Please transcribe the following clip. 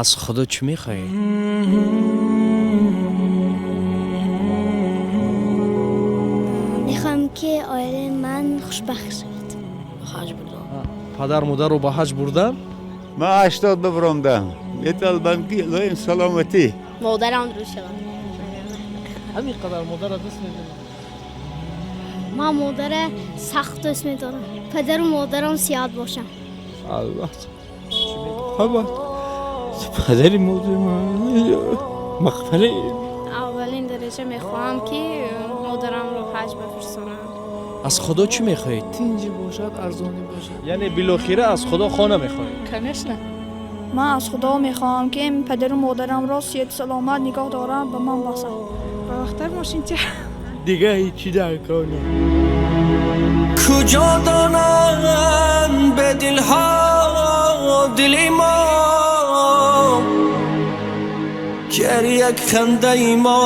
Аз Худо чӣ мехоҳӣ? Мехоҳам, ки оилаи ман хушбахт шавад. Ҳаҷ бурдан. Падар модарро ба ҳаҷ бурдан. Ман 80 бибаромдам, металбам, ки илоҳим саломатӣ. Модарам дуруст шавад. Ҳамин қадар модарро дӯст медорӣ? Ман модара сахт дӯст медорам. Падару модарам сиҳат бошанд. Албатта, албатта, падари модари мағфира. Аввалин дараҷа мехоҳам, ки модарамро ҳаҷ бифирсонам. Аз Худо чӣ мехоҳед? Тинҷӣ бошад, арзонӣ бошад. Яъне билохира аз Худо хона мехоҳед? Конечно. Ман аз Худо мехоҳам, ки падару модарамро сиҳату саломат нигоҳ дорам, ба ман басад. Ба вақтар мошинча. Дига ҳечи дар кор не. Куҷо донанд бе дилҳо дили мо, ки ҳар як хандаи мо.